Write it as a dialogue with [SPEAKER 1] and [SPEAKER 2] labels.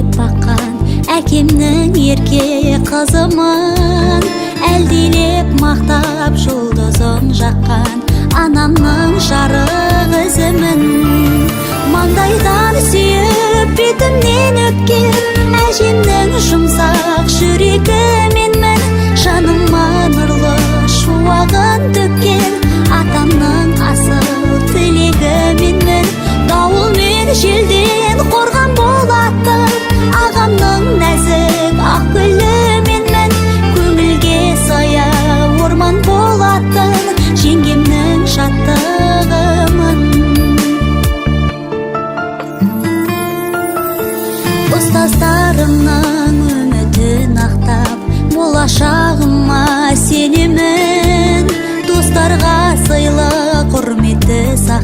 [SPEAKER 1] Әлдилеп баққан әкемнің ерке қызымын, әлдилеп мақтап жұлдызын жаққан анамның жарық ізімін. Маңдайдан сүйіп, бетімнен өпкен әжемнің жұмсақ жүрегі менмін. Жаныма нұрлы шуағын төккен атамның асыл